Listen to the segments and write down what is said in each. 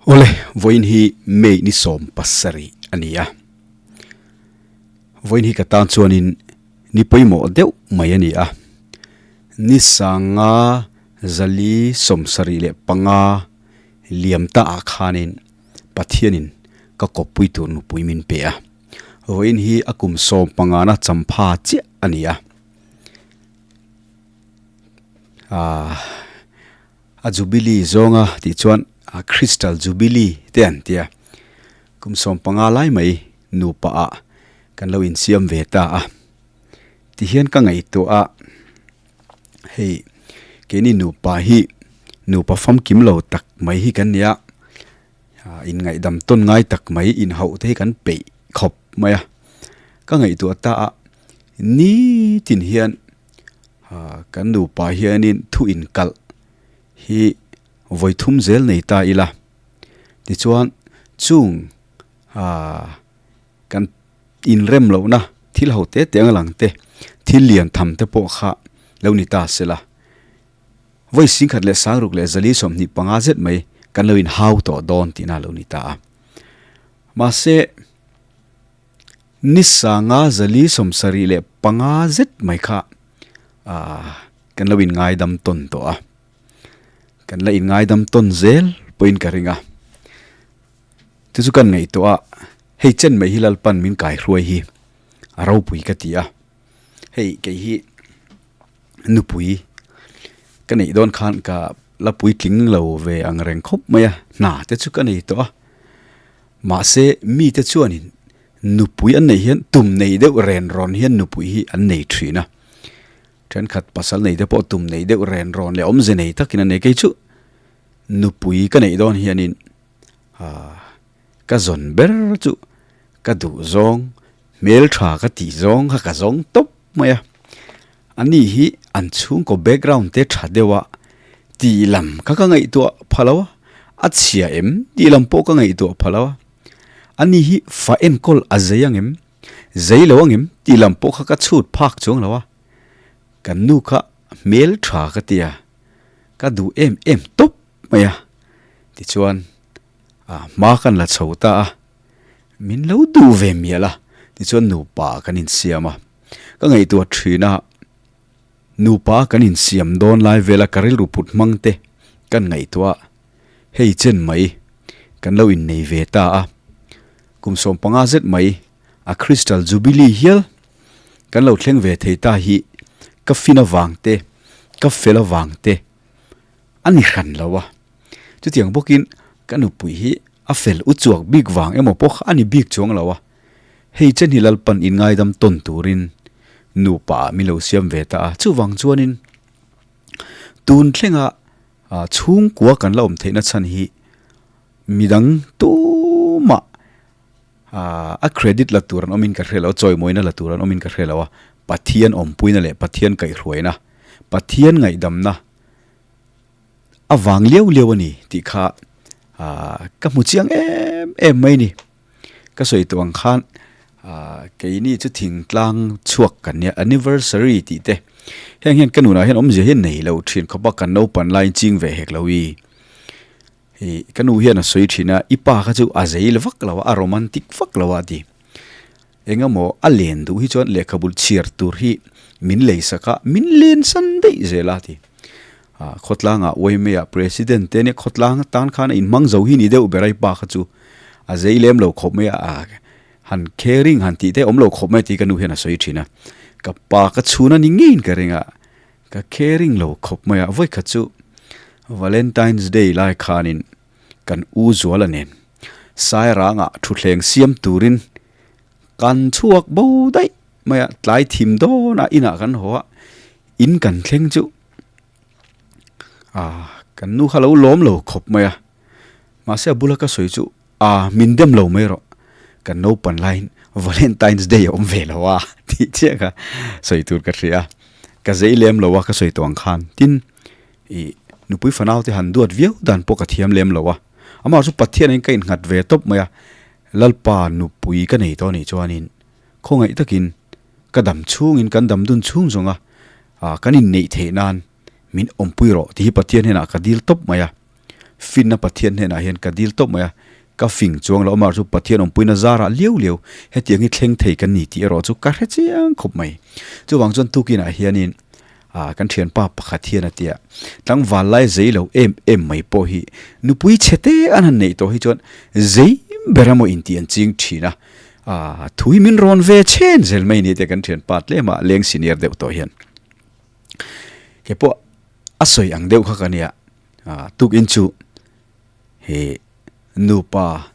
Awle, vawiin hi May ni 17 a ni a. Vawiin hi ka tan chuanin ni pawimawh deuh mai a ni a. Ni sanga zali 75 liam ta ah khanin Pathianin ka kawppui tur nupui min pe a. Vawiin hi a kum 15 na champha chiah a ni a. Aaa. A Jubilee zawnga tih chuan a Crystal Jubilee te an tia. Kum 15 lai mai nupa ah kan lo insiam ve ta a. Tihian ka ngaihtuah a, hei keini nupa hi nupa famkim lo tak mai hi kan nia, inngaihdam tawn ngai tak mai inhauh te hi kan peih khawp mai a. Ka ngaihtuah ta a, nitin hian Kan nupa hianin thu inkalh hi vawi thum zel nei ta ila. Tichuan chung kan inrem lohna thil ho te te ang lang te, thil lian tham te pawh kha lo ni ta sela. Vawi 1625 zet mai kan lo inhau tawh dawn tihna a lo ni ta a. Mahse. Ni sanga 475 zet mai kha aah kan lo inngaidam tawn tawh a, kan la inngaidam tawn zel pawhin ka ring a. Chu chu kan ngaihtuah a, hei chen mai hi Lalpan min kaihruai hi a ropui ka ti a. Hei kei hi nupui ka neih dawn khan ka la puitling lo ve ang reng khawp mai a, hna te chu ka nei tawh a. Mahse mite chuanin nupui an neih hian tum nei deuh ren rawn hian nupui hi an nei thin a. Thenkhat pasal nei te pawh tum nei deuh ren rawn leh awmze nei takin an nei. Kei chu nupui ka neih dawn hianin aah ka zawn ber chu ka duh zawng, hmeltha ka tih zawng kha ka zawng tawp mai a. Ani hi an chhungkaw background te tha deuh a tih lam kha ka ngaihtuah pha lo a, a chhia em tih lam pawh ka ngaihtuah pha lo a. Ani hi fa enkawl a zei ang em, zei lo ang em tih lam pawh kha ka chhut phak chuang lo a. Kan nu kha hmel tha ka ti a, ka duh em em tawp mai a. Tichuan hma kan la chho ta a, min lo duh ve mial a, tichuan nupa kan insiam a. Ka ngaihtuah thin a, nupa kan insiam dawn lai vela ka rilru put hmang te kan ngaihtuah a, hei chen mai kan lo innei ve ta a, kum 15 zet mai a Crystal Jubilee hial kan lo thleng ve thei ta hi ka fin avang te, ka fel avang te a ni hran lo a. Chutiang bawkin ka nupui hi a fel uchuak bik vang emaw pawh kha a ni bik chuang lo a. Hei chen hi Lalpan in ngaidam tawn turin nupa ah min lo siam ve ta a, chuvang chuanin tun thlenga chhungkua kan la awm theihna chhan hi midang tumah a credit la tur an awmin ka hre lo a, chawimawina la tur an awmin ka hre lo a, Pathian awmpuina leh Pathian kaihhruaina, Pathian ngaihdamna a vang liau liau a ni tih kha ka hmu chiang em em mai a ni. Ka sawi tawh ang khan ah keini chu thingtlang chhuak kan nia anniversary tih te heng hian ka nunah hian awmzia hi nei lo thin khawp a kan naupang laiin ching ve hek lo i ih ka nu hian a sawi thin a i pa kha chu a zeil vak lo a a romantic vak lo a ti engemaw a len duh hi chuan lehkhabu chhiar tur hi min lei sak a min len san daih zel a ti ah khawtlangah uaimei ah president te nia khawtlang atan khan a inhmang zo hi ni deuh ber a i pa kha chu a zei lem lo khawp mai a ah han caring han tih te awm lo khawp mai tih ka nu hian a sawi thin a ka pa ka chhun a ni ngeiin ka ring a ka caring lo khawp mai a vawikhat chu Valentine's day lai khanin kan u zuala nen sairangah thutthleng siam turin kan chhuak bo daih mai a tlai thim dawnah inah kan haw a in kan thleng chu ah kan nu kha lo lawm lo khawp mai a mahse a bula ka sawi chu ah min dem lo mai rawh kan naupang laiin Valentine's day a awm ve lo a tih chiah kha sawi tur ka hria a ka zei lem lo a ka sawi tawh ang khan tin ih nupui fanau te han duat viau dan pawh ka thiam lem lo a amah chu Pathian in ka innghat ve tawp mai a Lalpa nupui ka nei tawh anih chuanin khawngaih takin ka dam chhungin kan dam dun chhung zawnga ah kan inneih theih nan min awmpui rawh tih hi Pathian hnenah ka dil tawp mai a. Finna Pathian hnenah hian ka dil tawp mai a, ka fing chuang lo amah chu Pathian awmpuina zarah liau liau hetiang hi thleng thei kan ni tih erawh chu ka hre chiang khawp mai. Chuvang chuan tukinah hianin ah kan thianpa pakhat hian a tia, tlangval lai zei lo em em mai pawh hi nupui chhe te an han neih tawh hi chuan zei ber emaw intih an ching thin a, ah thu hi min rawn ve chhen zel mai ni te kan thianpa tlema leng senior deuh tawh hian. Keipawh a sawi ang deuh kha ka nia. Tukin chu he nupa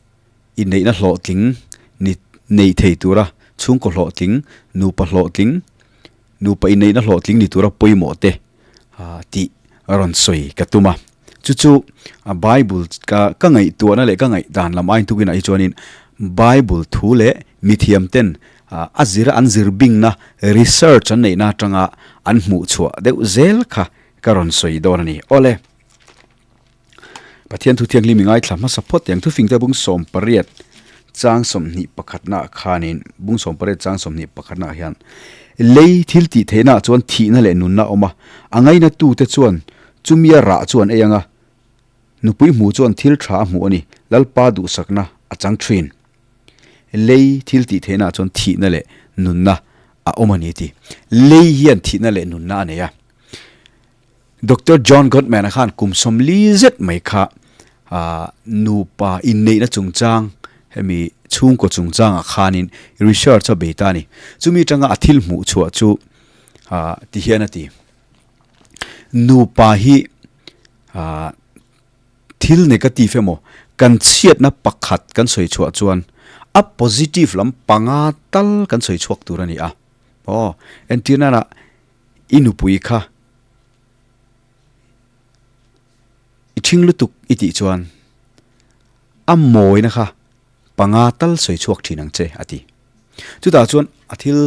inneihna hlawhtling ni nei thei tura chhungkaw hlawhtling, nupa hlawhtling, nupa inneihna hlawhtling ni tura pawimawh te tih rawn sawi ka tum a. Chu chu Bible ka ka ngaihtuahna leh ka ngaihdan lam aiin tukinah hi chuanin Bible thu leh mithiam ten a zira an zir bingna research an neihna atanga an hmuhchhuah deuh zel kha Ka rawn sawi dawn a ni. Awle. Pathian thu thianghlim i ngaithla hmasa phawt ang. Thufing te bung 18 chang 21 pakhatna khanin bung 18 chang 21 pakhatna hian lei thil tih theihna chuan thihna leh nunna awm a, a ngaina tu te chuan chumia rah chu an ei anga, nupui hmu chuan thil tha a hmuh a ni, Lalpa duhsakna a chang thin. Lei thil tih theihna chuan thihna leh nunna a awm a ni ti. Lei hian thihna leh nunna a nei a. Doctor John Gottman-a khan kum 40 zet mai kha nupa inneihna chungchang hemi chhungkaw chungchangah khanin research a bei ta a ni. Chumi atanga a thil hmuh chhuah chu ti hian a ti, Nupa hi thil negative emaw kan chhiatna pakhat kan sawi chhuah chuan a positive lam panga tal kan sawi chhuak tur a ni a. Aw, entirnana I nupui kha i ṭhing lutuk i tih chuan a mawina kha panga tal sawi chhuak ṭhin ang che a ti. Chutah chuan a thil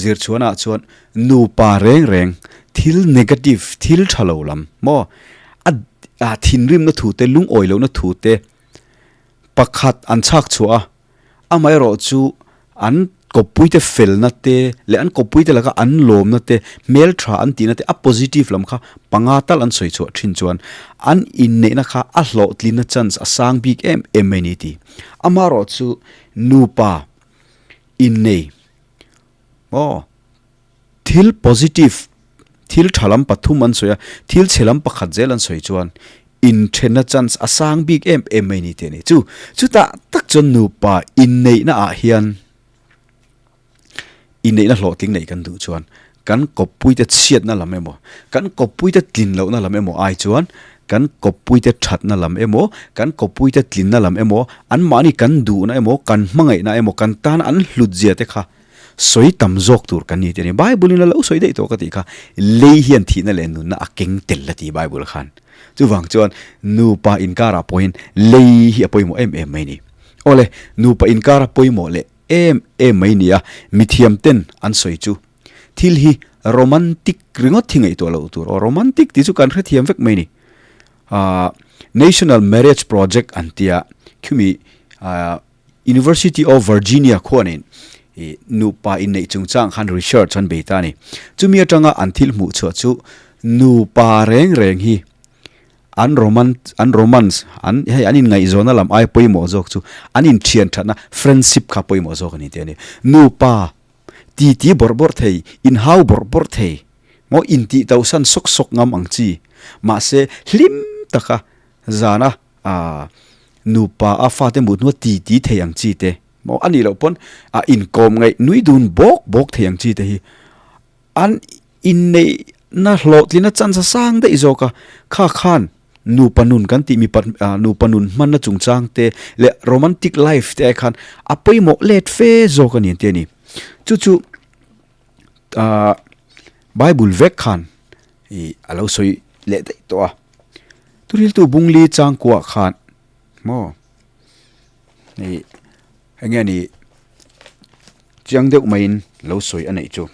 zir chhuanah chuan nupa reng reng thil negative thil ṭha lo lam maw a thinrimna thu te lungawi lohna thu te pakhat an chhak chhuah a. Amaherawh chu an kawppuite felna te leh an kawppuite laka an lawmna te, hmeltha an tihna te, a positive lam kha panga tal an sawi chhuah thin chuan an inneihna kha a hlawhtlinna chance a sang bik em em mai ni ti. Amaherawh chu nupa innei maw? Thil positive, thil tha lam pathum an sawi a, thil chhe lam pakhat zel an sawi chuan inthenna chance a sang bik em em mai ni tih a ni. Chu chutah tak chuan nupa inneihna ah hian inneihna hlawhtling neih kan duh chuan kan kawppuite chhiatna lam emaw, kan kawppuite tlin lohna lam emaw ai chuan kan kawppuite thatna lam emaw, kan kawppuite tlinna lam emaw, anmahni kan duhna emaw, kan hmangaihna emaw, kan tan an hlutzia te kha Sawi tam zawk tur kan ni tih a ni. Bible in a lo sawi daih tawh ka tih kha, lei hian thihna leh nunna a keng tel a ti Bible khan. Chuvang chuan nupa inkarah pawhin lei hi a pawimawh em em mai ni. Awle, nupa inkara pawimawh leh em em mai ni a, mithiam ten an sawi chu thil hi romantic ringawt hi ngaihtuah loh tur aw, romantic tih chu kan hrethiam vek mai ni. Ahh National Marriage Project an tia khimi ahh University of Virginia khuanin ih nupa inneih chungchang khan research an bei ta a ni. Chumi atanga an thil hmuh chhuah chu nupa reng reng hi an roman an romance an hei an inngaihzawnna lam ai pawimawh zawk chu an inthian thatna friendship kha pawimawh zawk a ni tih a ni. Nupa titi bawrh bawrh thei, inhau bawrh bawrh thei maw intih tauhsan sawk sawk ngam ang chi mahse hlim taka zana A nupa a fate mut hnua ti ti thei ang chi te maw a nih loh pawn a inkawm ngaih nui dun bawk bawk thei ang chi te hi an inneihna hlawhtlina chance a sang daih zawk a, kha khan nupa nun kan tih mipa nupa nun hmanna chungchang te leh romantic life te ai khan a pawimawh let fe zawk a ni an ti a ni. Chu chu ah Bible vek khan ih a lo sawi leh daih tawh a. Thuriltu bungli changkuah khan maw ih eng nge ni chiang deuh maiin lo sawi a neih chu.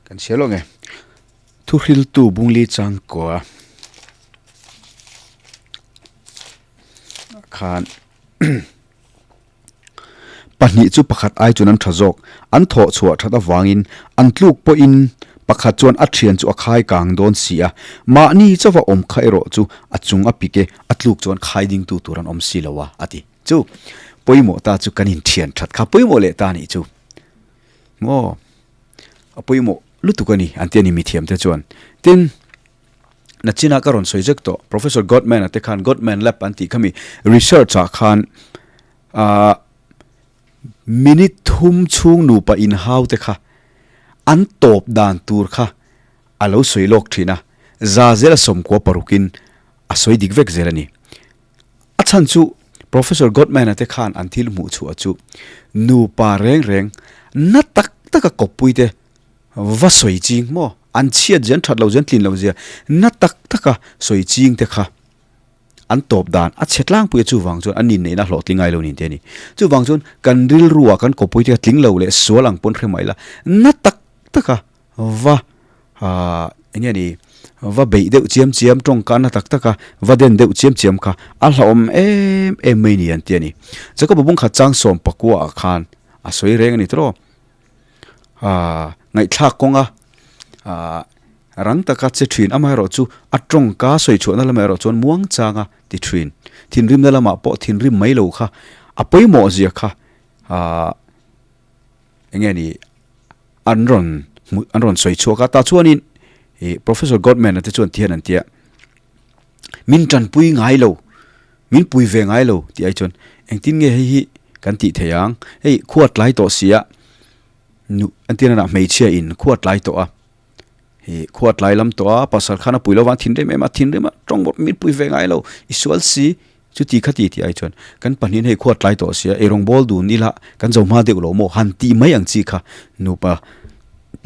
Kan chhiar lo nge Thuhriltu bungli changkua khan. Pahnih chu pakhat ai chuan an tha zawk. An thawh chhuah that avangin an tluk pawhin pakhat chuan a thian chu a khai kang dawn si a. Mahni chauha awm kha erawh chu a chung a pik e, a tluk chuan khai dingtu tur an awm si lo a, a ti. Chu pawimawh ta chu kan inthian that kha pawimawh leh ta nih chu maw a pawimawh lutuk a ni an ti a ni mithiamte chuan. Tin. Nachina ka rawn sawi zek tawh, Professor Gottman-a te khan Gottman Lab an tih khami research-ah khan aah minute thum chhung nupa inhau te kha an tawp dan tur kha a lo sawi lawk thin a, za zela sawmkua parukin a sawi dik vek zel a ni. A chhan chu Professor Gottman-a te khan an thil hmuh chhuah chu nupa reng reng na tak taka kawppui te Va sawi ching maw? An chhiat zia, an that lo zia, an tlin lo zia na tak taka sawi ching te kha an tawp dan a chhe tlangpui a, chuvang chuan an inneihna hlawhtling ngai lo nin te a ni. Chuvang chuan kan rilrua kan kawpui te kha tling lo leh sual ang pawn hre mai la, na tak taka va aah eng nge ni va beih deuh chiam chiam tawngka na tak taka va den deuh chiam chiam kha a hlauhawm em em mai ni an ti a ni. Jacob-a bungkhat chang sawm pakua ah khan a sawi reng a ni tawh. Aaa ngaihthlak kawnga aaa rang taka che thin amaherawhchu a tawngka sawi chhuahna lamah erawh chuan muang changa ti thin. Thinrimna lamah pawh thinrim mai lo kha a pawimawh zia kha aaa eng nge ni an rawn hmu an rawn sawi chhuak a tah chuanin ih Professor Gottman-a te chuan tihian an ti a min tanpui ngai lo. Min pui ve ngai lo tih ai chuan engtin nge hei hi kan tih thei ang? Hei khua tlai tawh si a, nu entir nana hmeichhia in khua tlai tawh a, hi khua tlai lam tawh a, pasal khan a pui lo vang thinrim em a, thinrim a tawng bawk min pui ve ngai lo, i sual si chuti kha ti tih ai chuan kan pahnihin hei khua tlai tawh si a, eirawng bawl dun ila kan zo hma deuh lo maw han tih mai ang chi kha nupa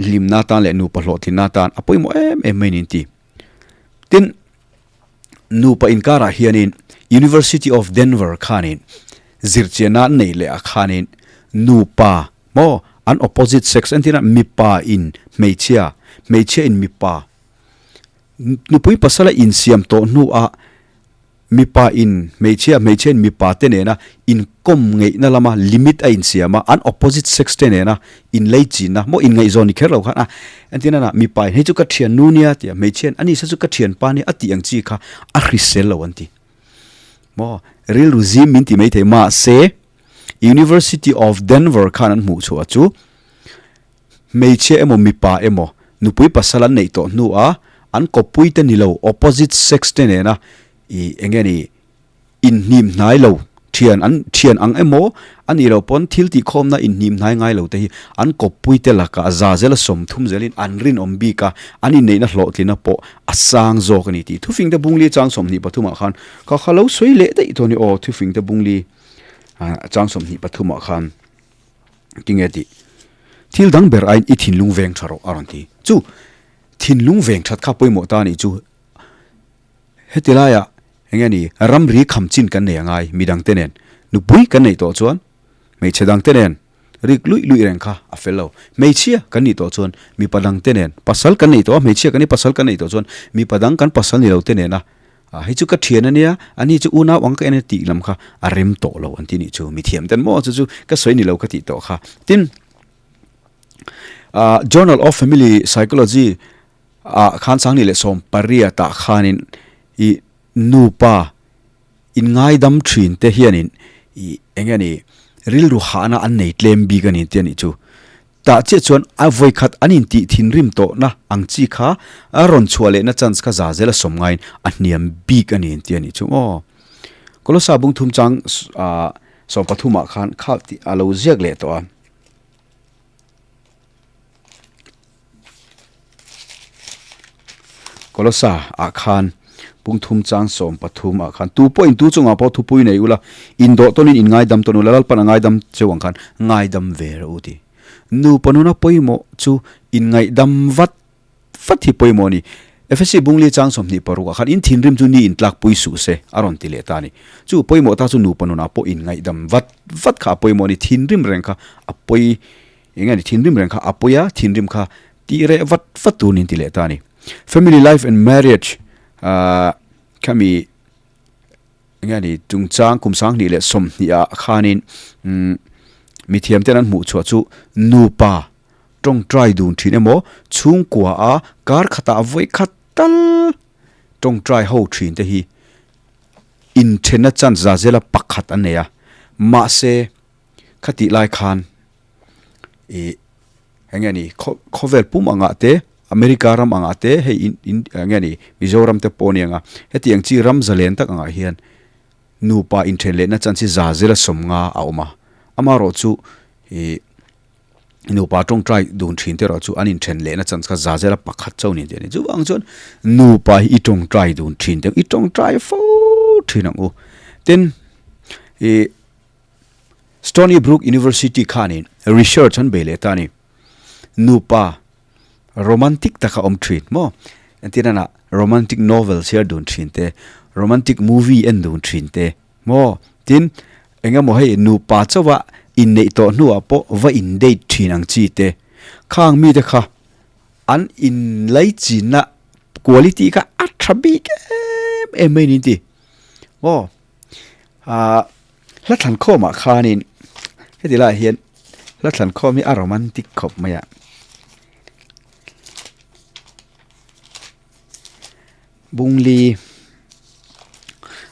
hlimna atan leh nupa hlawhtlinna atan a pawimawh em em mai niin ti. Tin. Nupa inkarah hianin University of Denver khanin zirchianna an neih leh ah khanin nupa maw an opposite sex entirna mipa in hmeichhia, hmeichhia in mipa nupui pasala insiam tawh hnuah mipa in hmeichhia, hmeichhia in mipa te nena inkawm ngeihna lama limit a insiam a, an opposite sex te nena Inlei chinna maw inngaihzawn ni kher lo khan a entir nana mipa in hei chu ka thian nu nia tia hmeichhia in ani se chu ka thian pa nia a tih ang chi kha a hrisel lo an ti. Maw rilru zim min ti maithei mahse University of Denver khan an hmuh chhuah chu hmeichhia emaw mipa emaw nupui pasal an neih tawh hnu a an kawppui te ni lo opposite sex te nena ih eng nge ni Inhnim hnai lo, thian an thian ang emaw a nih loh pawn thil tihkhawmna inhnim hnai ngai lo te hi an kawppui te lakah za zela 30 zelin an rinawm bik a, an inneihna hlawhtlina pawh a sang zawk a ni tih Thufingte Bungli chang 23 ah khan ka kha lo sawi leh daih tawh a ni aw, Thufingte Bungli chang 23 ah khan tinge tih thil dang ber aiin i thinlung veng tha rawh a rawn ti. Chu thinlung veng that kha pawimawh ta a nih chu. Heti laiah eng nge ni, ramri kham chin kan nei a ngai, midang te nen. Nupui kan neih tawh chuan hmeichhe dang te nen rik luih luih reng kha a fel lo. Hmeichhia kan nih tawh chuan mipa dang te nen, pasal kan neih tawh a, hmeichhia kan nih pasal kan neih tawh chuan mipa dang kan pasal ni lo te nena hei chu ka thian a nia, ani chu unau ang ka en a tih lam kha a rem tawh lo an ti nih chu. Mithiam ten maw chu chu ka sawi ni lo ka tih tawh kha. Tin, Journal of Family Psychology ah khan Sangni leh Sawmpariat ah khanin ih nupa inngaidam thin te hianin ih eng nge ni rilru hahna an nei tlem bik a ni tih a nih chu. Tah chiah chuan a vawikhat an intih thinrim tawhna ang chi kha a rawn chhuah lehna chance kha za zel a sawm ngaiin a hniam bik a ni tih a nih chu aw. Kolossa bungthum chang ah 13 ah khan kha tih a lo ziak leh tawh a. Kolossa ah khan pungthum chang 13 ah khan tu pawhin tu chungah pawh thupui nei ula indawh tawnin in ngaidam tawn ula Lalpan a ngaidam cheu ang khan ngaidam ve rawh u ti. Nupa nuna pawimawh chu in ngaihdam vat vat hi pawimawh a ni. Efesi Bungli chang 26 ah khan in thinrim chu ni in tlakpui suh se a rawn ti leh ta a ni. Chu pawimawh ta chu nupa nunah pawh in ngaihdam vat vat kha a pawimawh a ni. Thinrim reng kha a pawi Eng nge ni thinrim reng kha a pawi a, thinrim kha tih reh vat vat tur niin ti leh ta a ni. Family life and marriage ah khami eng nge ni chungchang kum 20 leh 20 ah khanin umm. Mithiam ten an hmuh chhuah chu nupa tawngtai dun thin emaw chhungkua a kar khatah vawi khat tal tawngtai ho thin te hi inthenna chance za zela pakhat an nei a. Mahse khatih lai khan ih eng nge ni khawvel pum angah te America ram angah te hei in in eng nge ni Mizoram te pawh a ni ang a hetiang chi ram zalen tak angah hian nupa inthen lehna chance hi za zela sawmnga a awm a amaherawhchu ih nupa tawngtai dun thin te erawh chu an inthen lehna chance kha za zela pakhat chauh ni tih a ni chuvang chuan nupa hi i tawngtai dun thin te i tawngtai fo thin ang u tin ih Stony Brook University khanin research an bei leh ta a ni. Nupa romantic taka awm thin maw? Entirana romantic novel chhiar dun thin te, romantic movie en dun thin te maw? Tin, eng emaw hei nupa chauha inneih tawh hnuah pawh va in date thin ang chi te. Khang mite kha an inlaichinna quality kha a tha bik em em mai niin ti maw? Ahh hla thlan khawmah khanin heti laiah hian hla thlan khawm hi a romantic khawp mai a bungli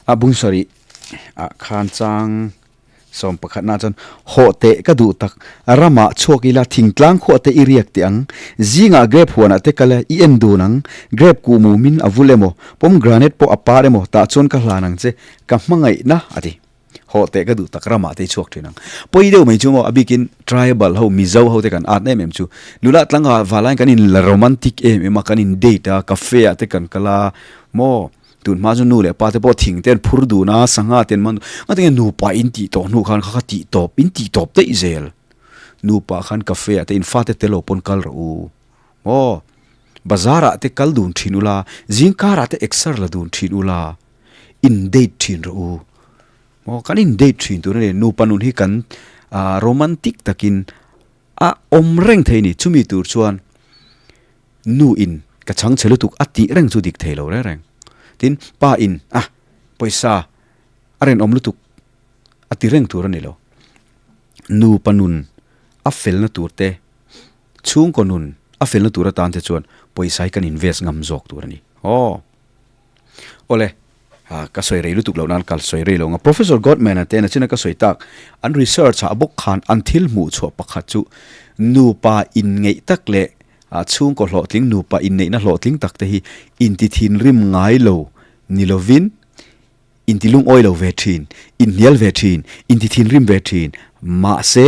a bung sarih ah khan chang sawm pakhatna chuan hawh teh ka duh tak ramah chhuak ila thingtlang khuah te i riak teh ang zingah grape huanah te kal a i en dun ang grape kuh mumin a vul emaw pomegranate pawh a par emaw tah chuan ka hlan ang che Ka hmangaihna a ti. Haw teh ka duh tak ramah te i chhuak thin ang. Pawi deuh mai chu maw a bikin tribal ho Mizo ho te kan at em em chu. Nula tlanga valaiin kan in la romantic em em a, kan in date a, cafe ah te kan kal a maw tun hma chu nu leh pa te pawh thing te an phur dun a, sangha te an man dun a. Ngatinge nupa in tih tawh hnu khan kha kha tih tawp in tih tawp daih zel. Nupa khan cafe ah te in fate te lo pawn kal rawh u maw. Bazar ah te kal dun thin ula, zingkar ah te exer la dun thin ula. in date thin rawh u maw kan in date thin tur a ni nupa nun hi kan ah romantic takin a awm reng thei a ni chumi tur chuan nu in ka chhang chhe lutuk a tih reng chu dik thei lo reng reng tin pa in ah pawisa a rinawm lutuk a ti reng tur a ni lo nupa nun a felna tur te chhungkaw nun a felna tur atan te chuan pawisa hi kan invest ngam zawk tur a ni aw. Awle, ka sawi rei lutuk loh nan ka sawi rei lo ang a. Professor Gottman-a te nachina ka sawi tak, an research ah bawk khan an thil hmuh chhuah pakhat chu nupa inngeih tak leh chhungkaw hlawhtling, nupa inneihna hlawhtling tak te hi intithinrim ngai lo ni lovin intilungawi lo ve thin, inhnial ve thin, intithinrim ve thin, mahse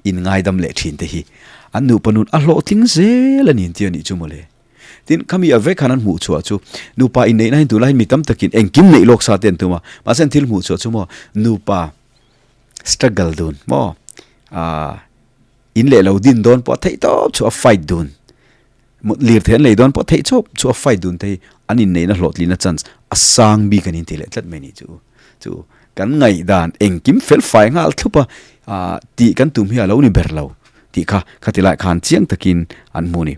inngaidam leh thin te hi an nupa nun a hlawhtling zel a ni an ti a nih chu mawle. Tin, khami a vek khan an hmuh chhuah chu nupa inneihna hian tunlai hian mi tam takin engkim neih lawk sa te an tum a, mahse an thil hmuh chhuah chu maw nupa struggle dun maw aah in leh lo din dawn pawh a theih tawp chu a fight dun lirthei an lei dawn pawh a theih chawp chu a fight dun te hi an inneihna hlawhtlinna chance a sang bik an inti leh tlat mai a ni chu chu kan ngaihdan engkim fel fai nghal thlup a aah tih kan tum hi a lo ni ber lo tih kha khati lai khan chiang takin an hmu a ni.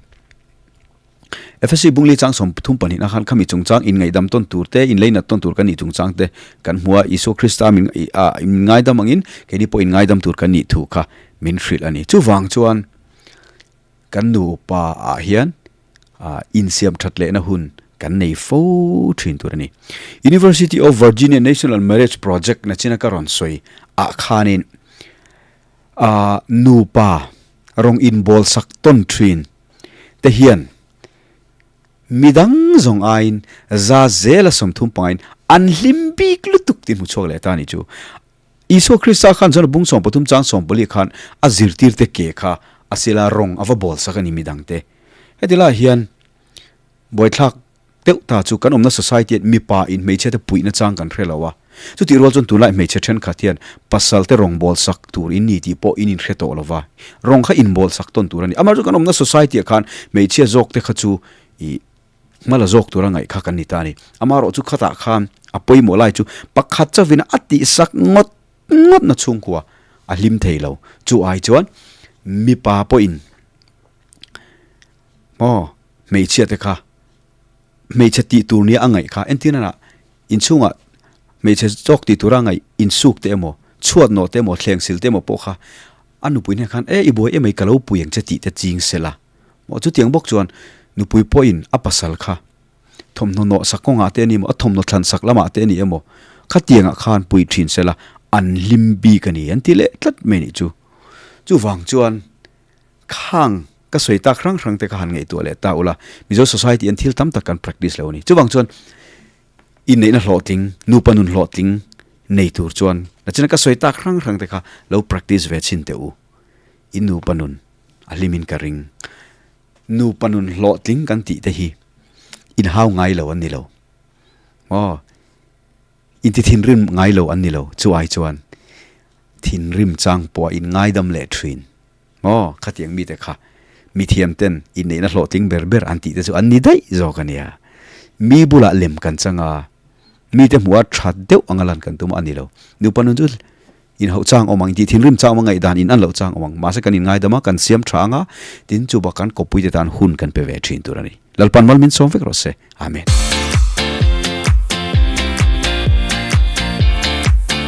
FSC Bungli chang 32 ah khan khami chungchang inngaihdam tawn tur te, inleinat tawn tur kan nih chungchang te kan hmu a, Isua Krista min ngaidam angin keini pawh inngaidam tur kan nih thu kha min hrilh a ni. Chuvang chuan kan nupa ah hian insiam that lehna hun kan nei fo thin tur a ni. University of Virginia National Marriage Project nachina ka rawn sawi ah khanin nupa rawng inbawlsak tawn thin te hian midang zawng aiin za zela 30 pangain an hlim bik lutuk tih hmu chhuak leh ta a ni chu. Isua Krista khan chuan a bung 13 chang 14 khan a zirtirte ke kha a sila rawng a va bawlsak a ni midangte. Heti lai hian buaithlak Deuh ta chu kan awmna society ah mipa in hmeichhia te puihna chang kan hre lo a, chutih rual chuan tunlai hmeichhe thenkhat hian pasal te rawngbâwl sak tur in ni tih pawh in inhre tawh lo va, rawng kha inbâwl sak tawn tur a ni. Amaherawhchu kan awmna society ah khan hmeichhia zawk te kha chu ih hma la zawk tura ngaih kha kan ni ta a ni. Amaherawhchu khatah khan a pawimawh lai chu pakhat chauhin a tihsak ngawt ngawtna chhungkua a hlim thei lo. Chu ai chuan mipa pawhin Maw hmeichhia te kha hmeichhe tih tur nia a ngaih kha entir nana inchhungah hmeichhe zawk tih tura ngaih insuk te emaw chhuat nawh te emaw thleng sil te emaw pawh kha A nupui hnenah khan, E, i buai emai ka lo pui ang che tih te ching sela. Maw chutiang bawk chuan nupui pawhin a pasal kha thawmhnaw nawh sak kawngah te a ni emaw, a thawmhnaw thlan sak lamah te a ni emaw, khatiangah khan pui thin sela an hlim bik a ni an ti leh tlat mai nih chu. Chuvang chuan khang ka sawi tak hrang hrang te kha han ngaihtuah leh ta ula, Mizo society an thil tam tak kan practice lo a ni. Chuvang chuan inneihna hlawhtling, nupa nun hlawhtling nei tur chuan nachina ka sawi tak hrang hrang te kha lo practice ve chhin teh u. I nupa nun a hlimin ka ring. Nupa nun hlawhtling kan tih te hi inhau ngai lo an ni lo. Aw, inti thinrim ngai lo an ni lo. Chu ai chuan thinrim chang pawh a inngaidam leh thin. Aw, khatiang mite kha mithiam ten inneihna hlawhtling ber ber an tih te chu an ni daih zawk a nia. Mi bulah lem kan chang a, mite hmuh a tha deuh anga lan kan tum a ni lo. Nupa nun chu inhauh chang awm ang, intih thinrim chang awm ang, ngaihdan in an loh chang awm ang. Mahse kan inngaidam a, kan siam tha ang a, tin chu bak kan kawppui te tan hun kan pe ve thin tur a ni. Lalpan mal min sawm vek rawh se. Amen.